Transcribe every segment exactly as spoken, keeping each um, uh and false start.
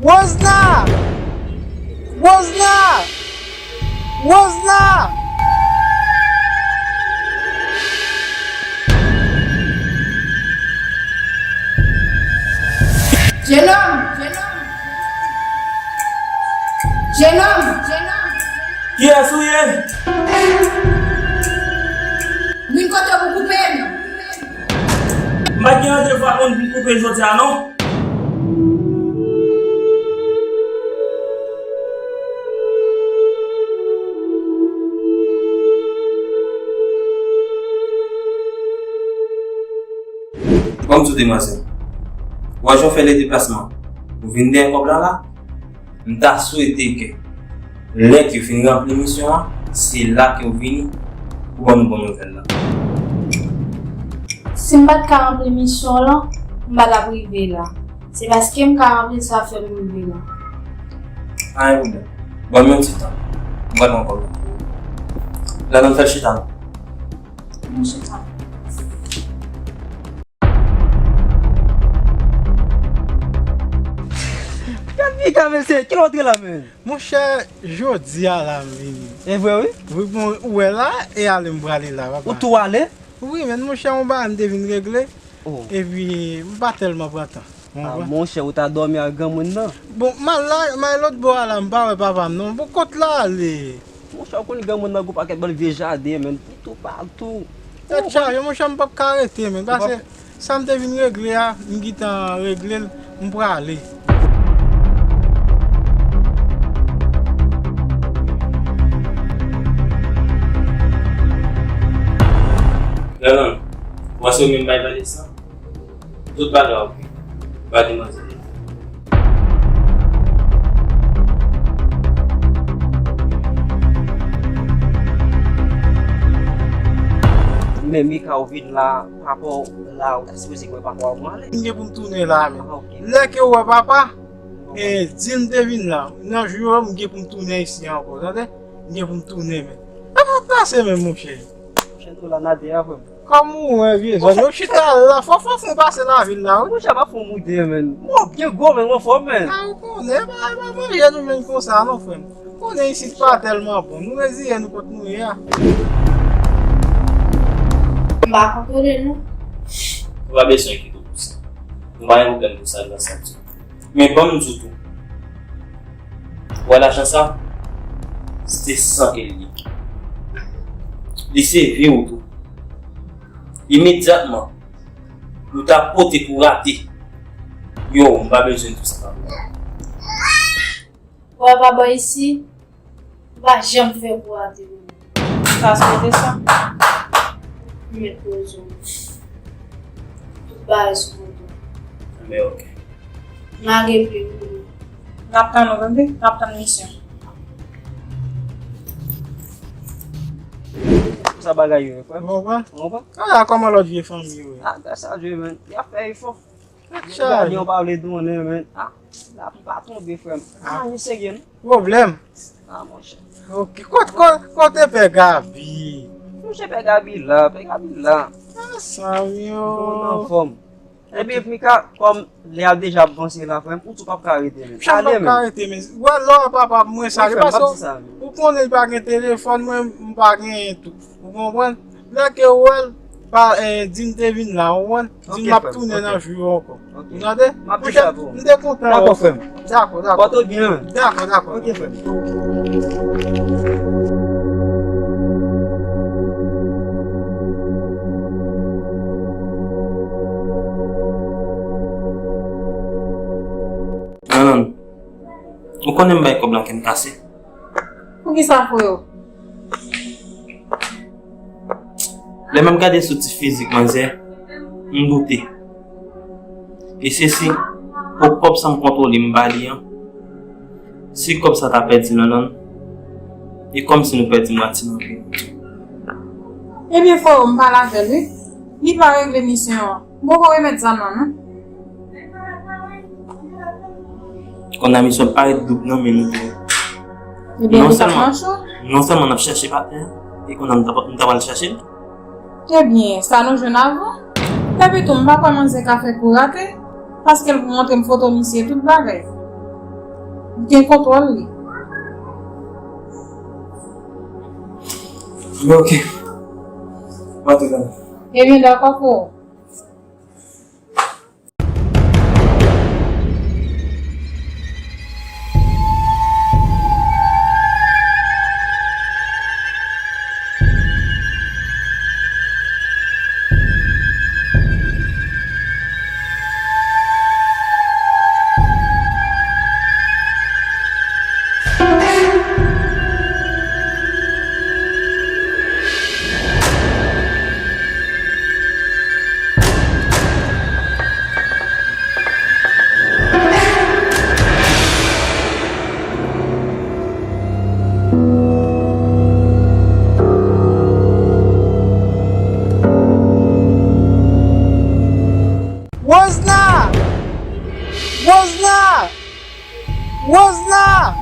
Wozna! Wozna! Wozna! Jenòm! Jenòm! Jenòm! Kiyès ou ye? Vin kote pou koupe m. M pa t gen randevou ak moun pou m koupe jodi a non. Kòm tout demwazèl, w a jan fè le deplasman pou vin dèyè kòb la la, m ta swete ke lè ke w fin ranpli misyon an, se la ke w vini pou ban nou bon nouvèl la. Si m pa t ka ranpli misyon lan, m pa t ap rive la. Se paske m ka ranpli l sa fè m rive la. Pa gen pwoblèm. Ban m yon ti tan. M pral pran kòb la. Lanlann, fè l chita non. Mwen chita. Gad piga, mesye, kilè w antre la menm? Monchè, jodi a la m vini. E vre, wi? Wi, bon, ou wè la, e ale m prale la, papa. Ou tou ale? Wi, men monchè, yon bagay m te vin regle. Oh. Epi, m pa tèlman pran tan. Ou konprann? Ah, monchè, ou ta dòmi ak granmoun nan? Bon, m al la, m al lòt bò a la, m pa wè papa m non. Bon, kot l ale? Monchè, ou konn granmoun nan gon pakèt bèl vye jaden, men, li toupatou. Tèt chaje, monchè, m p ap ka rete, men. Ou p ap Pase sa m te vin regle a, m gentan regle l, m prale. Lanlann, ou panse w menm bay Vanessa? Tout bagay ok. Ba demwazèl. Men Mika, ou vin la, papa w la, ou ta sipoze wè papa w anvan ale. M gen pou m tounen la, men. Ah, ok. Lè ke w wè papa, e, di l m te vin la. Nan jou yo, m gen pou m tounen isi ankò, tande? M gen pou m tounen, men. Apa pase, men, monchè. Monchè, nou la nade a, frè m. Kòm ou wè, vye zòn yo chita la, fò, fò, fò pase lavil la, wi. Monchè, pa fon moude, men. Mwen byen gwo, men, mwen fò, men. A, ou konnen, pa, pa manje nou menm konsa, non, frè m. Ou konnen isit pa tèlman bon. Nou reziye nou kot nou ye a. M pa kontwole nou. Ou pa bezwen enkyete w pou sa. Nou pa gen pwoblèm pou sa, nou sa di. Men ban m di w tou. Wè lajan sa, se te san ke l ye. Li se vi w tou. Imedyatman, nou ta pote pou rate. Yo, m pa bezwen tou sa, papa. Wè pa bò isi, ou pa janm fè pou rate. Sa se te sa. Mèt poze w. Tout bagay sou kontwòl. Enben, ok. Lage pye nou. N ap tann ou, tande? N ap tann misyon. Sa bagay yo, frè m. Ou konprann? Ou konpran? A, kòman lòt vye fanmi yo ye? A, gras a Dye, men. Y ap fè efò. Gade, yo pa vle donnen, men. A, lavi pa tonbe, frè m. A, nou serye, non? Pwoblèm. A, monchè. Ok, kot, kot, kote pè Gabi? Monchè, pè Gabi la, pè Gabi la. A, sa yo. Bon, anfòm. Ebyen, Mika, kòm lè a deja ap vanse la, frè m, ou tou p ap ka rete, men. Ale, men. Ou pa ka rete, men. Wè, lò, papa, mwen sa, li pase, ou konnen li pa gen telefòn, mwen, m pa gen tou. Ou konprann? Lè ke w wè l, pa, eh, di m te vin la, ou konprann? Di m m ap tounen nan jou yo ankò. Ou tande? M ap di sa pou ou. M te kontan. Dakò, frè m. Dakò, dakò. Pòte w byen, men. Dakò, dakò. Ok, frè m. Alan, ou konnen m bay kòb la kè m kase. Poukisa, freo? Lè m ap gade sou ti fizik manzè, m doute. E se si, pou kòb sa m kontwole m ba li an, si kòb sa ta pèdi Lanlann, e kòmsi nou pèdi mwatye nan vi nou. Ebyen, freo, m pale avè l, wi. Li pa regle misyon an. M poko remèt zam lan, non. Kòm nan misyon parèt doub nan men nou tou. Ebyen, non sèlman, non sèlman n ap chèche patnè, e kounye a n ta, n ta pral chache l. Ebyen, sa nou jwenn avan. Epi tou, m pa kwè manzè ka fè kou rate, paske l montre m foto misye tout bagay. M gen kontwòl li. Men oke. M antre kanmenm. Ebyen, dakò, freo. Wozna! Wozna! Wozna!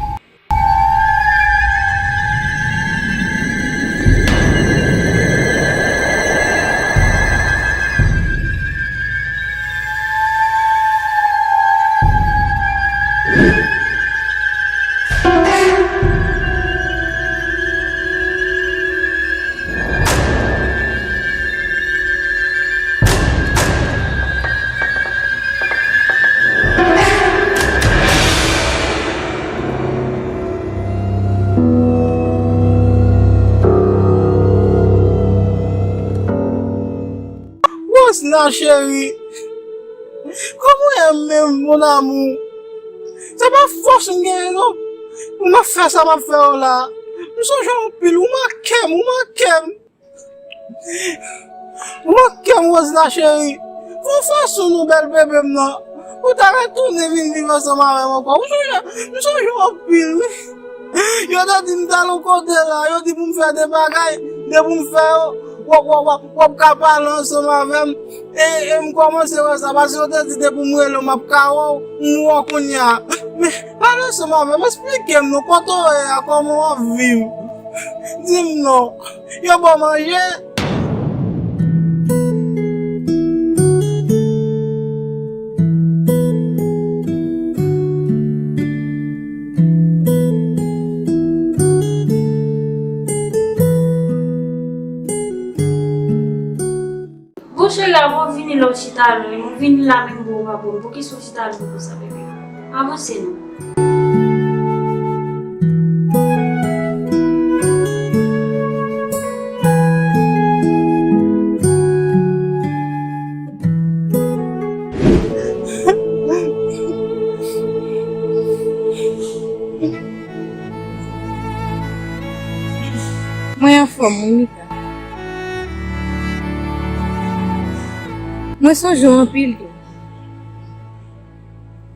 Rosna cheri, kòman w ye menm, mon amour? Se pa fòs m genyen non pou m ap fè sa m ap fè yo la. M sonje w anpil, ou manke m, ou manke m. Ou manke m, Rosna cheri. Fè yon fason non, bèl bebe m nan, pou w ta retounen vin viv ansanm avè m ankò. Ou sonje, m sonje w anpil wi. Yo te di m t al yon kote la, yo di pou m fè de bagay, de pou m fè yo, w ap, w ap, w ap, w ap ka pale ansanm avè m. E, e m kòmanse wè sa, paske yo te di de pou m rele w, m ap ka wè w, m wè w kounye a. Men, pale ansanm avè m, esplike m non, kote w ye a, kòman w ap viv? Di m non. Yo ba w manje? Bon, cheri, avan w vini la w chita lwen m, ou vini la menm bon ou pa bon m. Poukisa w chita lwen m konsa, bebe? Avanse non. Mwen anfòm, wi, Mika. Mwen sonje w anpil tou.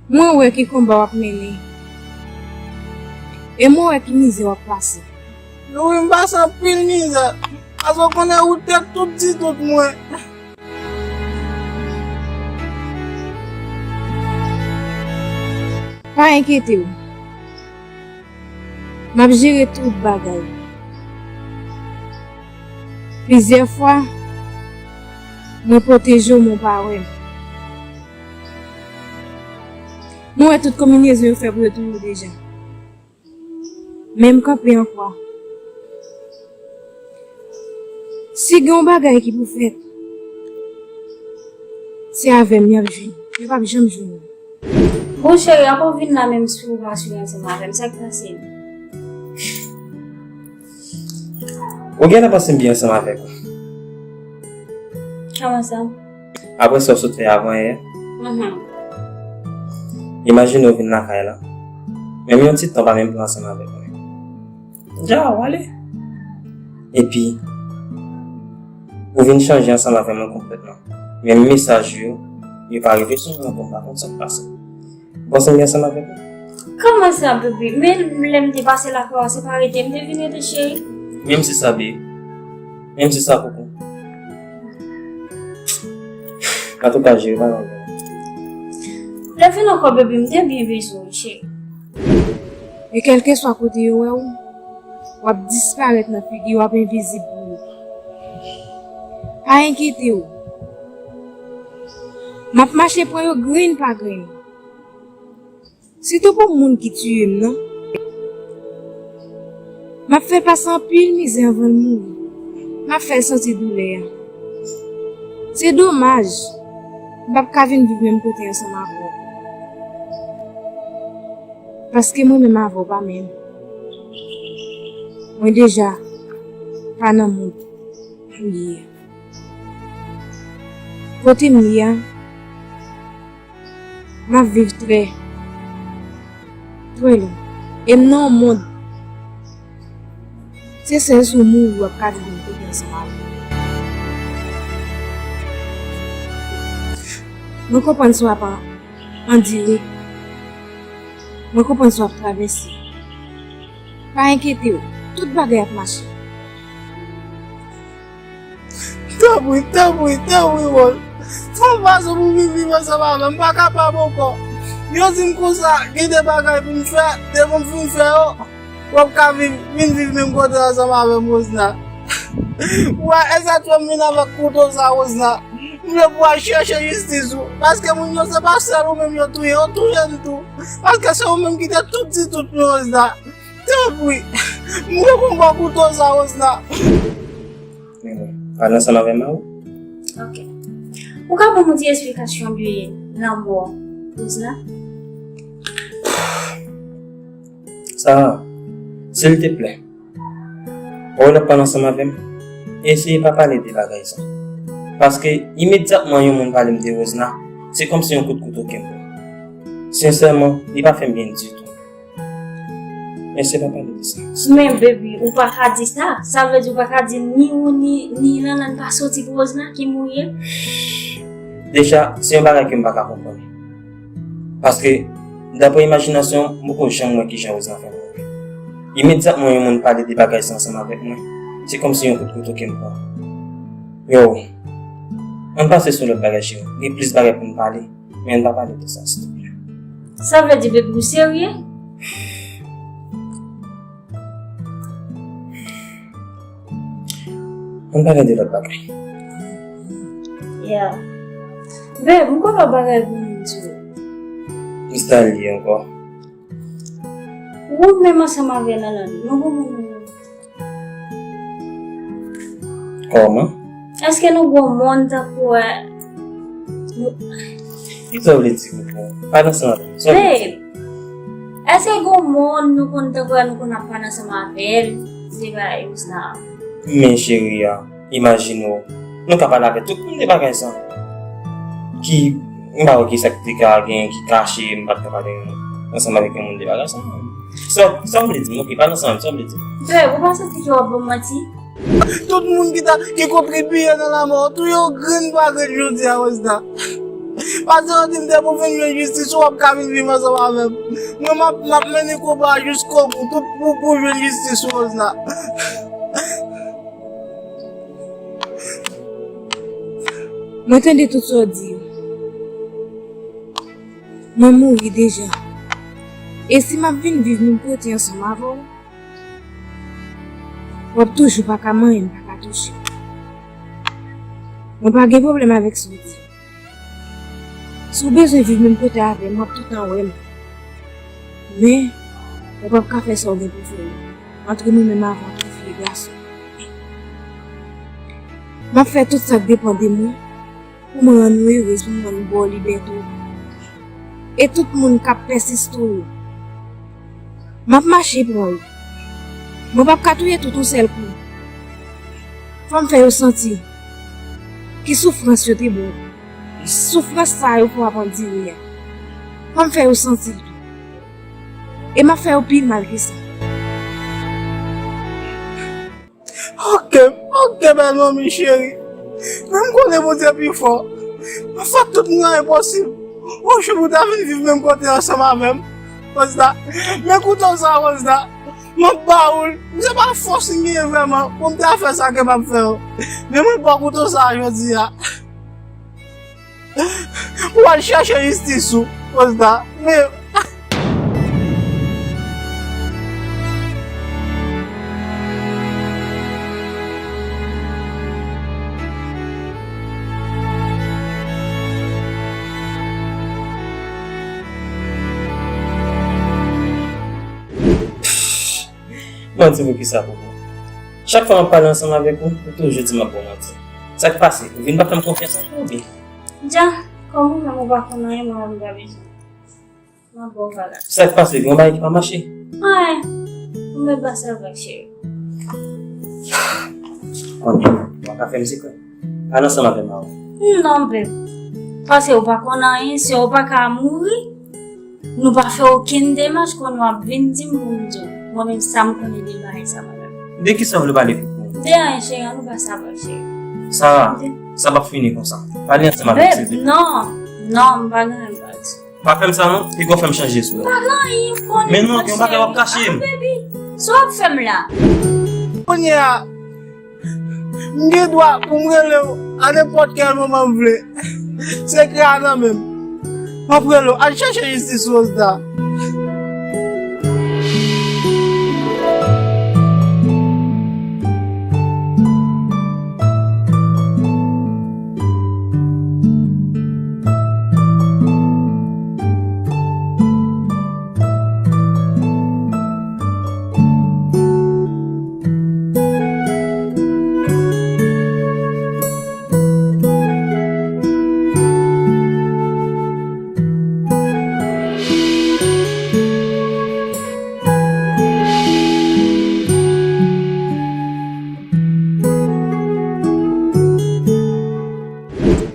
Mwen wè ki konba w ap mennen. E mwen wè ki mizè w ap pase. Wi, m pase anpil mizè. Paske w konnen ou te tout di tout mwen. Pa enkyete w. M ap jere tout bagay. Plizyè fwa, mwen pwoteje w, men w pa wè m. Mwen wè tout konbinezon yo fè pou yo touye w deja. Men m kanpe ankò. Si gen yon bagay ki pou fèt, se avè m y ap jwenn. Yo p ap janm jwenn ou. Bon, cheri, ankò w vin la menm si w pa swiv ansanm avè m, sa k pase m? Ou genlè panse m byen ansanm avèk ou. Kòman sa? Apre sa w sot fè avanyè, mhm, imajine w vin lakay la. Menm yon ti tan w pa menm pran ansanm avèk mwen. Dja, w ale. Epi, ou vin chanje ansanm avè mwen konplètman. Menm mesaj yo, yo pa rive sou mwen ankò, m pa konn sa k pase. Ou panse m gen ansanm avèk ou? Kòman sa, bebe? Men lè m te pase lakay ou a, se pa rete m te vin rete, cheri? Menm si sa, bebe. Menm si sa, koukou. Antouka, jere pa nan. Lè vin ankò, bebe, m te byen bezwen w, cheri. E kèlkeswa kote yo wè w, w ap disparèt nan figi yo, w ap envizib pou yo. Pa enkyete w. M ap mache pran yo grenn pa grenn. Sitou pou moun ki tiye m nan. M ap fè l pase anpil mizè anvan l mouri. M ap fè l santi doulè a. Se domaj, m p ap ka vin viv menm kote ansanm avè w. Paske mwen menm avè w pa menm. Mwen deja pa nan mond pou ye a. Kote m ye a, m ap viv trè, trè lwen. E m nan yon mond, se sèl si w mouri w ap ka viv yon kote ansanm avè m. Mwen konprann sa w ap andire. Mwen konprann sa w ap travèse. Pa enkyete w, tout bagay ap mache. Tanpri, tanpri, tanpri, Wòl. Fè yon fason pou vin viv ansanm avè m. M pa kapab ankò. Yo di m konsa, gen de bagay pou m fè, depi m fin fè yo, w ap ka vin, vin viv menm kote ansanm avè m, Rosna. Ou wè, e sa t fè m vin avèk kouto sa, Rosna. M vle pou w al chèche jistis ou. Paske moun yo, se pa sèl ou menm yo touye, yo touye m tou. Paske se ou menm ki te tout di tout mwen, Rosna. Tanpri, m reponn bò kouto sa, Rosna. Men, pale ansanm avè m, a wi. Ok. Ou ka ban m yon ti esplikasyon de lanmò Rosna? Sara, silteplè, wè w ap pale ansanm avè m, eseye pa pale de bagay sa. Paske imedyatman yon moun pale m de Rosna, se kòmsi yon kout kouto ke m pran. Sensèman, li pa fè m byen ditou. Men se pa pale de sa. Men, baby, ou pa ka di sa. Sa vle di ou pa ka di ni ou ni, ni Lanlann pa soti pou Rosna ki mouri a? Deja, se yon bagay ke m pa ka konprann. Paske, dapre imajinasyon m, m poko janm wè kijan Rosna fè mouri. Imedyatman yon moun pale de bagay sa ansanm avèk mwen, se kòmsi yon kout kouto ke m pran. Yo, ann pase sou lòt bagay, cheri. Gen plis bagay pou n pale. Men ann pa pale de sa, silteplè. Sa vle di, baby, ou serye? Ann pale de lòt bagay. Yeah. Babe, m gon lòt bagay pou m di w. Kisa l ye ankò? Ou menm ansanm avè Lanlann, nou gon moun. Kòman? Èske nou gon moun tankou, eh, nou... Kisa w vle di, koko? Pale ansanm avè m. Sa w vle di? Babe, èske gon moun nou konn tankou, eh, nou konn ap pale ansanm avè l? Se bagay Rosna. Men cheri a, imajine w, nou ka pale avè tout moun de bagay sa. Ki, m pa wè kisa ki te ka gen, ki kache, m pa t ka pale ansanm avèk yon moun de bagay sa. Sa, sa w vle di m? Ok, pale ansanm, sa w vle di m? Babe, ou pa santi ke w ap ban m manti? Tout moun ki ta, ki kontribiye nan lanmò w, tou yo grenn pa grenn jodi a, Rosna. Paske yo di m depi w fin jwenn jistis ou, w ap ka vin viv ansanm avè m. Mwen, m ap, m ap mennen konba a jiskobou, tout pou, pou jwenn jistis ou, Rosna. Mwen tande tout sa w di yo. Mwen mouri deja. E si m ap vin viv menm kote ansanm avè w, w ap toujou pa ka manyen m, pa ka touche m. Mwen pa gen pwoblèm avèk sa w di. Si w bezwen viv menm kote avè m, w ap toutan wè m. Men, ou p ap ka fè sa w gen pou fè yo. Antre nou menm avan tou, fi e gason. M ap fè tout sa k depann de mwen pou mwen rann ou erez, pou mwen rann ou ba w libète w. E tout moun k ap pèsiste w yo, m ap mache pran yo. Mwen p ap ka touye tout yon sèl kou. Fò m fè yo santi ki soufrans yo te ba w. Soufrans sa yo fè w ap andire a. Fò m fè yo santi l tou. E m ap fè yo pi mal ke sa. Ok, ok, bèl manmi cheri. Men m konnen Bondye pi fò. M ap fè tout mwayen posib. Yon jou pou w ta vin viv menm kote ansanm avè m. Rosna, men kouto sa, Rosna. M ap ba ou l. Se pa fòs m genyen vrèman pou m ta fè sa ke m ap fè yo. Men mwen ba w kouto sa jodi a. Pou w al chèche jistis ou, Rosna. Men Manti pou kisa, Popo? Chak fwa m ap pale ansanm avèk ou, ou toujou di m ap ba w manti. Sa k pase? Ou vin pa fè m konfyans ankò oubyen? Dja, kòm ou menm ou pa konn anyen, mwen menm m pa bezwen. M ap ba w valab. Sa k pase? Gen yon bagay ki pa mache? Anyen. Ou mèt pase avèk cheri. Konnen, ou pa ka fè m sekrè. Al ansanm avè m avan. Non, babe. Paske ou pa konn anyen, sè w pa ka mouri. Nou pa fè okenn demach, kounye a w ap vin di m pou m di w. Mwen menm sa m konnen de bagay sa mwen menm. De kisa w vle pale pou mwen? De anyen, cheri, ann nou pase avèk cheri. Sara, sa p ap fini konsa. Pale ansanm avè m, silvouplè. Babe, non. Non, m pa gen anyen m pral di. Pa fè m sa non, piga w fè m chanje sou ou. Pa gen anyen, m konnen. Men non, gen yon bagay w ap kache m. Baby, sa w ap fè m la? Kounye a, m gen dwa pou m rele w a nenpòt kèl moman m vle. Sekrè a nan men m. M ap rele w. Al chèche jistis Rosa.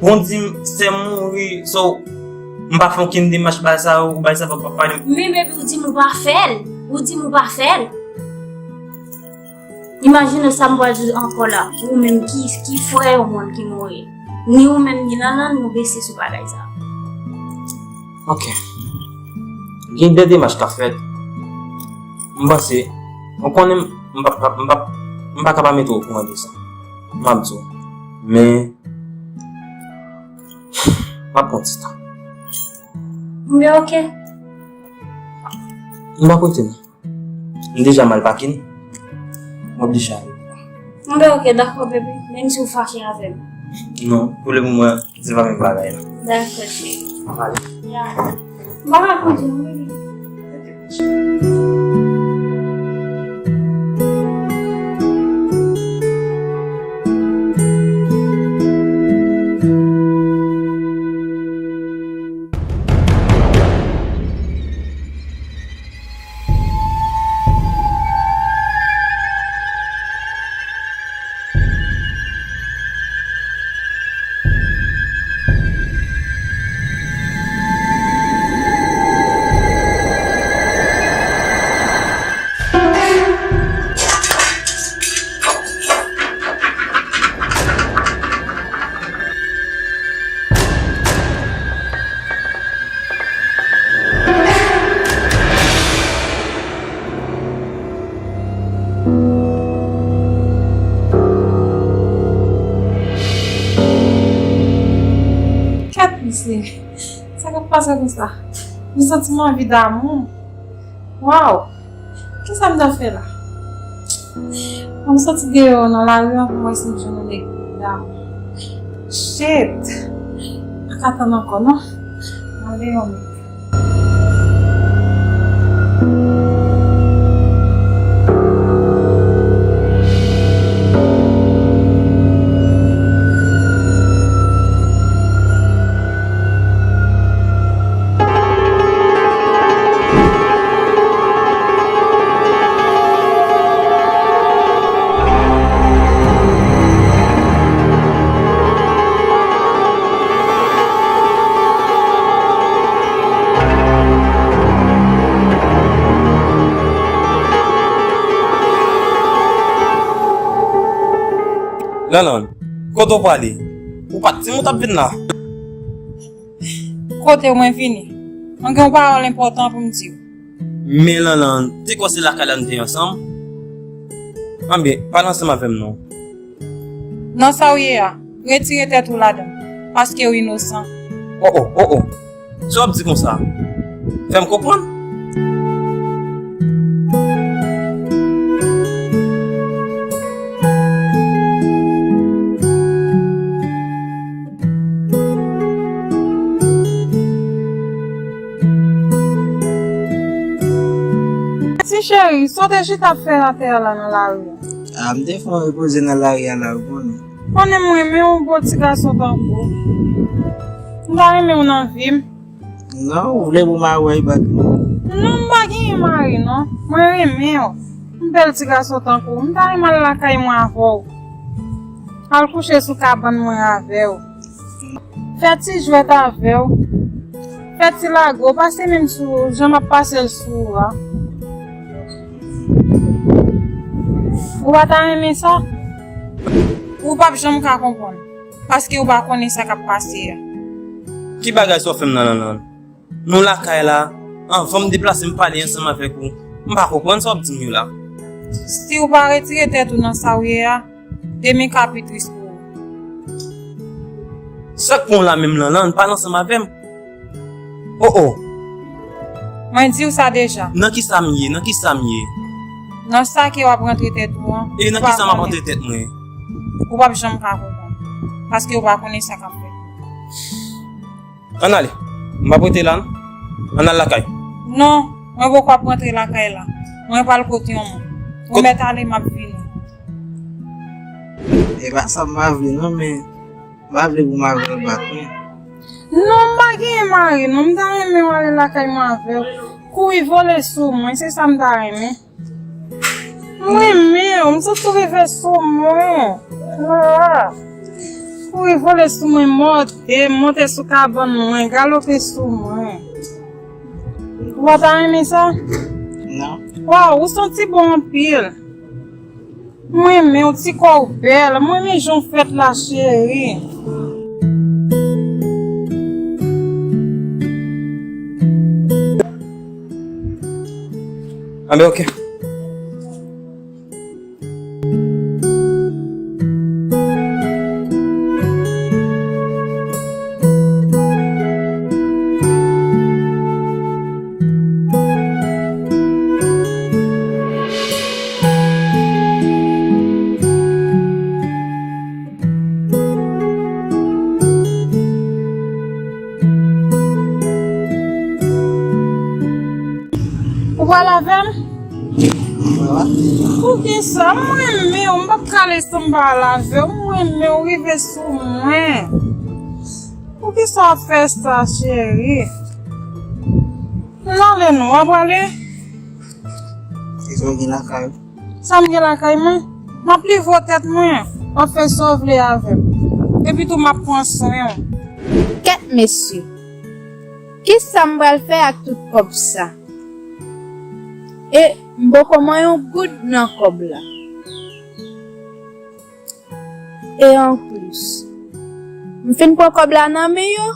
Bon, di m, sè m mouri, so, m pa fè okenn demach bay sa, ou bay sa, pa, pa, pa. Men, baby, ou di m ou pa fè l. Ou di m ou pa fè l. Imajine sa m pral di ankò la. Ou menm ki, ki frè yon moun ki mouri. Ni ou menm, ni Lanlann, nou bese sou bagay sa. Ok. Gen de demach k ap fèt. M panse, ou konnen m, m pa, m pa, m pa, m pa ka pa mete w okouran de sa. M ap di w. Men, m ap pran ti tan. Men ok. M pa kote m. M deja mal pake n. M oblije ale. Bon, ok, dakò, baby. Menm si w fache avè m. Non, pou le moman, se pa menm bagay la. Dakò, cheri. M ale. Ya. M pa ka kondi non, baby. Kèt, mesye, sa k ap pase konsa? M santi m anvi damou. Waw! Kisa m ta fè la? An m soti deyò nan lari an pou m wè si m jwenn yon nèg ki damou. Shit! M pa ka tann ankò non. M ale yon nèg. Lanlann, kote w prale? Ou pa t di m ou t ap vin la? Kote mwen vini? Mwen gen yon pawòl enpòtan pou m di w. Men Lanlann, te kwè se lakay la n te ansanm? Anben, pale ansanm avè m non. Nan sa w ye a, retire tèt ou ladan, paske w inosan. O o, o o. Sa w ap di konsa? Fè m konprann. Ti cheri, sa w te chita ap fè atè a la nan lari a? A, m te fè yon repoze nan lari a la, ou konnen. Konnen m renmen yon bon ti gason tankou w. M ta renmen w nan vi m. Non, ou vle pou mari w Ibac? Non, m pa genyen mari, non. Mwen renmen w. M bèl ti gason tankou w. M ta renmen al lakay mwen avè w. Al kouche sou kabann mwen avè w. Fè ti jwèt avè w. Fè ti lage w. Pase men m sou ou, jan m ap pase l sou ou a. Ou pa ta renmen sa? Ou p ap janm ka konprann. Paske ou pa konnen sa k ap pase a. Ki bagay sa w fè m nan lanlann? Nou lakay la, anvan m deplase m pale ansanm avèk ou. M pa konprann sa w ap di m yo la. Si w pa retire tèt ou nan sa w ye a, demen ka pi tris pou ou. Sa k pran w la menm lanlann, pale ansanm avè m. O o. Mwen di w sa deja. Nan kisa m ye? Nan kisa m ye? Nan sa ke w ap rantre tèt ou an. E nan kisa m ap rantre tèt mwen? Ou p ap janm ka konprann. Paske ou pa konnen sa k ap fèt. Ann ale. M p ap rete la, non. Ann al lakay. Non, mwen poko ap rantre lakay la. Mwen pral kote yon moun. Ou mèt ale, m ap vini. E pa sa m pa vle, non, men m pa vle pou mari w bat mwen. Non, m pa genyen mari, non. M ta renmen w ale lakay mwen avè w. Kouri vole sou mwen, se sa m ta renmen. Mwen menm, m santi w rive sou mwen. Ah. Ou revole sou mwen, mòde, monte sou kabann mwen, galope sou mwen. Ou pa ta renmen sa? Non. Waw, ou santi bon anpil. Mwen renmen w, ti kò w bèl. Mwen renmen jan w fèt la, cheri. Anben, oke. Ou pral avè m? Poukisa? M renmen w, m p ap kale san m pa al avè w. M renmen w, rive sou mwen. Poukisa w ap fè sa, cheri? N ale non, w ap prale? Kisa w gen lakay ou? Sa m gen lakay mwen? M ap livre w tèt mwen. W ap fè sa w vle avè m. Epi tou, m ap pran swen w. Kèt mesye! Kisa m pral fè ak tout kòb sa? E m poko manyen yon goud nan kòb la. E anplis, m fin pran kòb la nan men yo,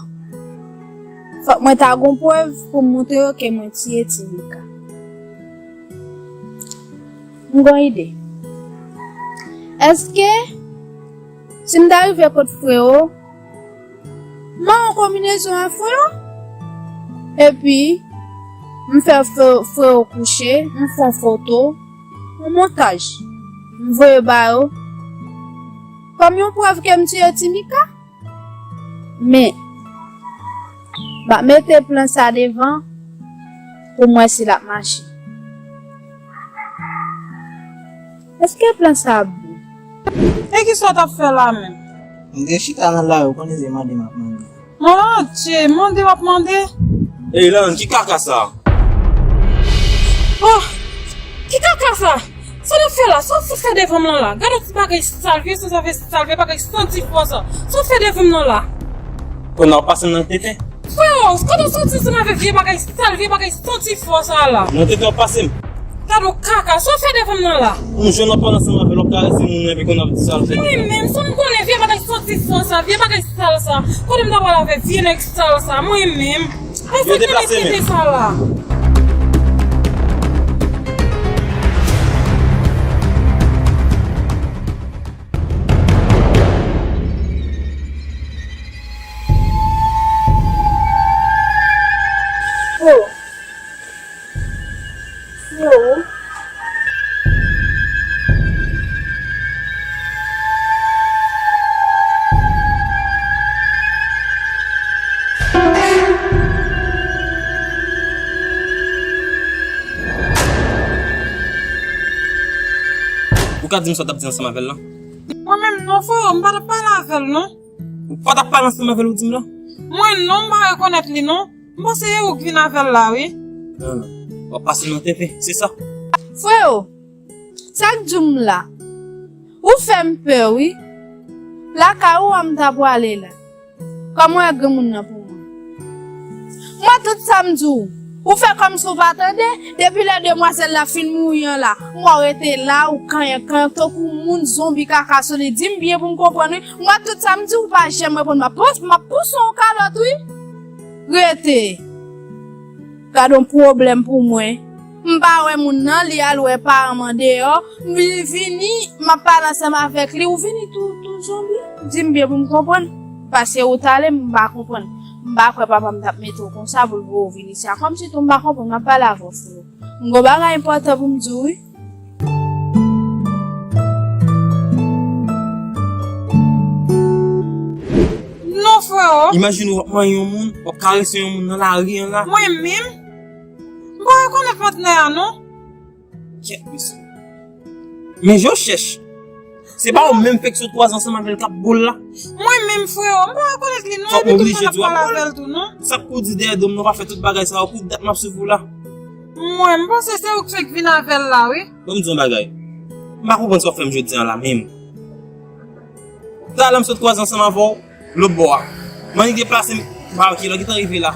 fòk mwen ta gon prèv pou m montre yo ke mwen tiye Timika. M gon ide. Èske si m ta rive kot Freo, m ba yon konbinezon a Freo, epi m fè Fre-, Freo kouche, m fè yon foto, yon montaj, m voye ba yo, kòm yon prèv ke m tiye Timika? Men, m ap mete plan sa devan pou m wè si l ap mache. Èske plan sa ap bon? E kisa w t ap fè la menm? M te chita nan lari, ou konnen se mande m ap mande. Mon Dye, mande w ap mande? Ey, Lann, ki kaka sa? Oh! Ki kaka sa? Sa n ap fè la? Sa w fout fè devan m lan la? Gade yon ti bagay sal, vye sanzave sal, vye bagay santifò sa. Sa w fè devan m lan la? Kounye a w pase m nan tenten. Freo, kote w soti ansanm avèk vye bagay sal, vye bagay santifò sa la? Nan tenten w pase m. Gade yon kaka, sa w fè devan m nan la? M jwenn w ap pale ansanm avè l, w ap karese moun nan, epi kounye a w ap di sa l fè. Mwen menm, sa m konnen vye bagay santifò sa, vye bagay sal sa. Kote m ta pral avè vye nèg sal sa, mwen menm. Yo deplase men. Ou ka di m sa w t ap di ansanm avè l lan? Mwen menm non, freo, m pa t ap pale avè l non. Ou pa t ap pale ansanm avè l, ou di m lan? Mwen non, m pa rekonèt li non. M panse se ou k vin avè l la, wi. Non, non. W ap pase nan tenten, se sa. Freo, sa k di w m la? Ou fè m pè, wi. Lakay ou a m ta pwale la. Kòman w wè granmoun nan pou mwen? Mwen, tout sa m di w, ou fè kòmsi w pa tande. Depi lè demwazèl la fin mouri an la, m wè w rete la, ou kanyen kanyen tankou moun zonbi kaka sou li. Di m byen pou m konprann, wi. Mwen, tout sa m di w, ou pa janm reponn. M ap pous-, m ap pouse w kalòt, wi. Rete. Gad on pwoblèm pou mwen. M pa wè moun nan, li al wè paran m andeyò. Li vini, m ap pale ansanm avèk li. Ou vini tou, tou zonbi. Di m byen pou m konprann. Paske ou t ale, m pa konprann. M pa kwè papa m t ap mete w konsa pou l voye w vini sa. Kòmsi tou m pa konprann, m ap pale avè w, freo. M gon bagay enpòtan pou m di w, wi. Non, freo. Imajine w ap manyen yon moun, w ap karese yon moun nan lari an la. Mwen menm? M pa rekonèt patnè a, non. Kèt, mesye. Men je w chèch. Se pa ou menm fèk sot kwaze ansanm avè l k ap bo l la? Mwen menm, freo, m pa rekonèt li, non. Fòk m epi tou oblije m pa t ap di w ap pale avè l tou, non. Sa k pou di dèyè do m nan, w pa fè tout bagay sa yo pou dat m ap swiv ou la? Mwen, m panse se ou k fèk vin avè l la, wi. Ban m di yon bagay. M pa konprann sa w fè m jodi a la menm. Talè m sot kwaze ansanm avè w lòt bò a. Mwen li deplase m, m pa wè kilè ki t rive la.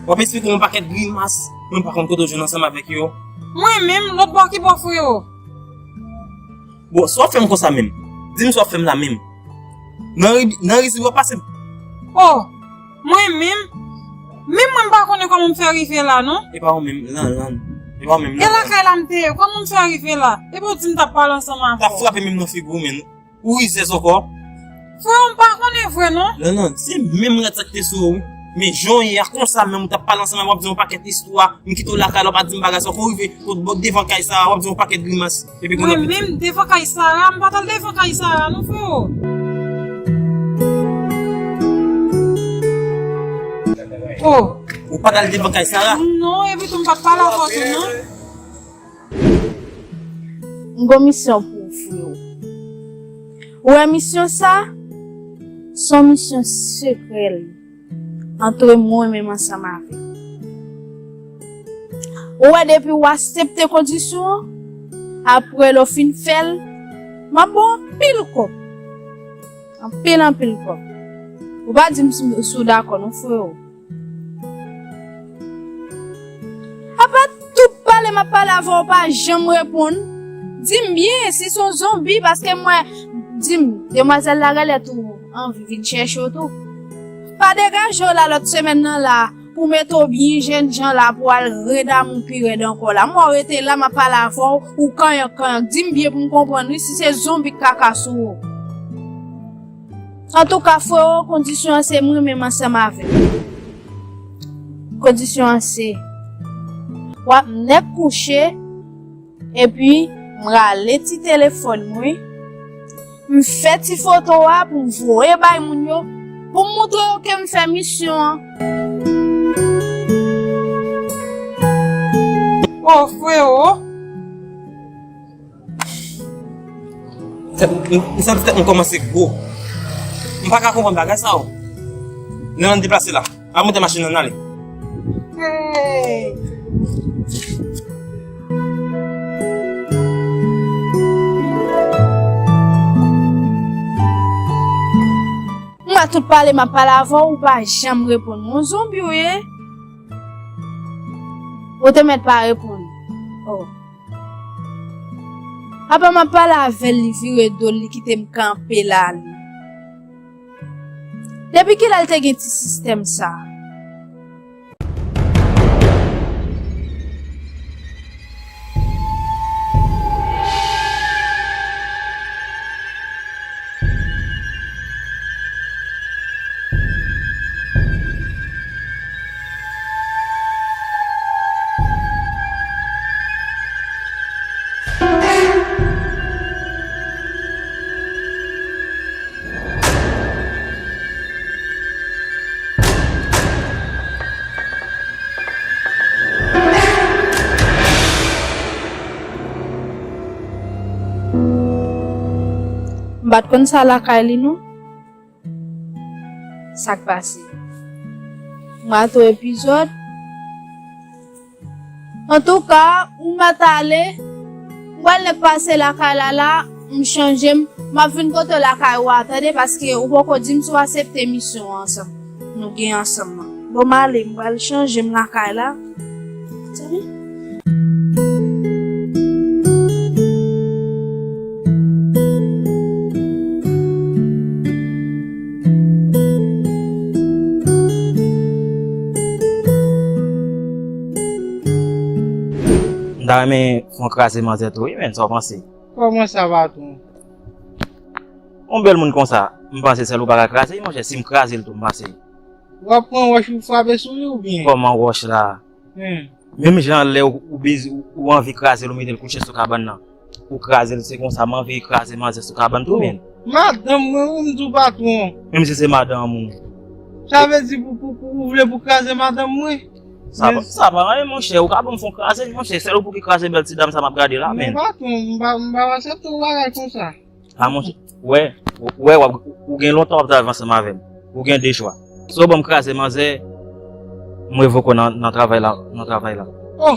W ap esplike m yon pakèt grimas, mwen pa konn kote w jwenn ansanm avèk yo. Mwen menm, lòt bò ki bò, freo? Bon, sa w fè m konsa menm? Di m sa w fè m la menm. Nan ri, nan ri si w ap pase m. Oh, mwen menm? Menm mwen m pa konnen kòman m fè rive la, non. E pa ou menm, lan, lan. E pa ou menm, lan. E lakay la m te ye, kòman m fè rive la? Epi w di m t ap pale ansanm avè w. T ap frape menm nan figi w, men. Ou rizèz ankò. Freo, m pa konnen vre non. Non, non, se menm rad sa k te sou ou, wi. Men jan w ye a konsa menm, ou t ap pale ansanm avè m, w ap di yon pakèt istwa, m kite w lakay la, w pa di m bagay sa, ankò w rive kot bò devan kay sa, w ap di yon pakèt grimas. Epi kounye a... Mwen menm, devan kay Sara, m pa t al devan kay Sara non, freo. Oh. Ou pa t al devan kay Sara? Non, epi tou m pa t pale avè w tou non. M gon misyon pou ou, freo. Ou wè misyon sa? Se yon misyon sekrè li, antre mwen menm ansanm avè w. Ou wè depi w aksepte kondisyon an, apre lè w fin fè l, m ap ba w anpil kòb. Anpil, anpil kòb. Ou pa di m si, si w dakò non, freo. Apa tout pale m ap pale avè w, ou pa janm reponn. Di m byen, si se yon zonbi, paske mwen, di m, demwazèl la genlè tou anvi vin chèche w tou. Pa degaje w la lòt semèn nan la, pou mete w byen jènjan la, pou al rèd amou pi rèd ankò la. M wè w rete la, m ap pale avè w, ou kanyank kanyank. Di m byen pou m konprann, wi, si se zonbi k kaka sou ou. Antouka, freo, kondisyon an se mwen menm ansanm avè w. Kondisyon an se, w ap nèk kouche, epi m rale ti telefòn mwen, m fè ti foto a pou m voye bay moun yo, pou m montre yo ke m fè misyon an. Oh, freo. Tèt m, m santi tèt m kòmanse gwo. M pa ka konprann bagay sa yo. Nan, ann deplase la. Ann monte machin nan, n ale. Hey! M pa tout pale, m ap pale avè w, ou pa janm reponn. Yon zonbi w ye. Ou te mèt pa reponn. Oh. Apa m ap pale avè l, li vire do l, li kite m kanpe la, li. Depi kilè l te gen ti sistèm sa a? Pa t konn sa lakay li non. Sa k pase? M pral tou epizòd. Antouka, ou mèt ale. M pral nèk pase lakay la la, m chanje m. M ap vin kote w lakay ou a, tande, paske ou poko di m si w aksepte misyon an ansanm. Nou gen ansanm nan. Bon, m ale, m pral chanje m lakay la. Tande? M ta renmen fè yon kraze manzè tou, wi, menn, sa w panse? Kòman sa, patwon? Yon bèl moun konsa, m panse sèl ou pa ka kraze, monchè, si m kraze l tou, m panse. W ap pran wòch pou frape sou li oubyen? Kòman wòch la? Hmm. Menm jan lè ou, ou bezi, ou, ou anvi kraze l, ou mete l kouche sou kabann nan. Ou kraze l, se konsa, m anvi kraze manzè sou kabann tou, menn. Madanm mwen, wi, m di w, patwon. Menm si se madanm ou. Sa vle di pou, pou, pou, ou vle pou kraze madanm mwen? Sa pa, sa pa anyen, monchè. Ou ka ban m fè yon kraze, monchè. Sèl ou pou ki kraze bèl ti dam sa m ap gade la, menn. Non, patwon, m pa, m pa aksepte yon bagay konsa. A, monchè, wè, wè, w ap, ou gen lontan w ap travay ansanm avè m. Ou gen de chwa. Swa w ban m kraze manzè, m revoke w nan, nan travay la, nan travay la. Oh,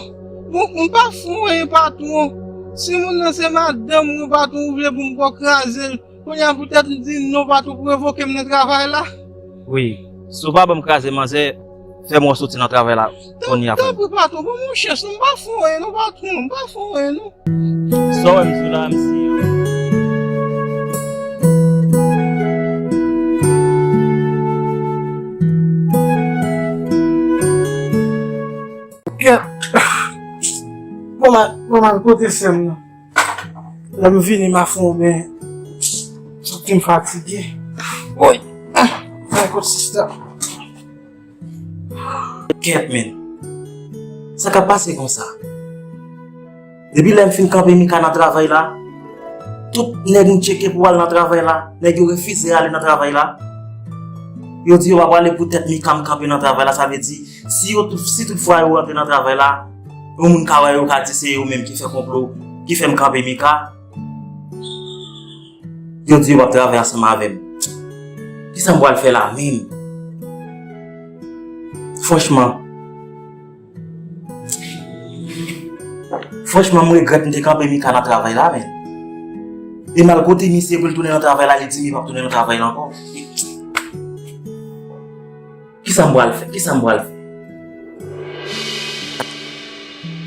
bon, m pa fè w anyen, patwon. Si moun nan se madanm mwen, patwon, ou vle pou m pran kraze l. Kounye a poutèt m di non, patwon, pou revoke m nan travay la. Wi. Si w pa ban m kraze manzè, fè m wè w soti nan travay la kounye a. Tanpri, patwon, ban m yon chans non, m pa fè w anyen non, patwon, m pa fè w anyen non. Sa w wè m di w la, m si. Kèt. Bon, m al, bon, m al kote sè m nan. Lè m vini, m a fè yon men. Santi m fatige. Woy! Ay, kot sista. Kèt, menn. Sa k ap pase konsa? Depi lè m fin kanpe Mika nan travay la, tout nèg m tcheke pou al nan travay la, nèg yo refize ale nan travay la. Yo di yo pa prale poutèt Mika m kanpe nan travay la, sa vle di, si yo tout, si tout fwa yo rantre nan travay la, yon moun ka wè yo ka di se yo menm ki fè konplo, ki fè m kanpe Mika. Yo di yo p ap travay ansanm avè m. Kisa m pral fè la menm? Franchman, franchman, m regrèt m te kanpe Mika nan travay la, menn. E m al kote misye pou l tounen nan travay la, li di m li p ap tounen nan travay la ankò. Kisa m pral fè? Kisa m pral fè?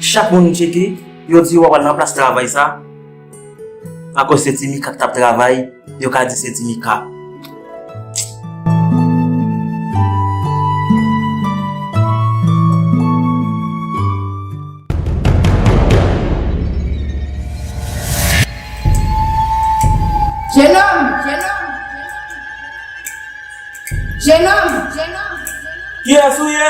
Chak moun m tcheke, yo di yo pa pral nan plas travay sa. Akoz se Ti Mika k t ap travay, yo ka di se Ti Mika. Jenòm! Jenòm! Jenòm! Kiyès ou ye?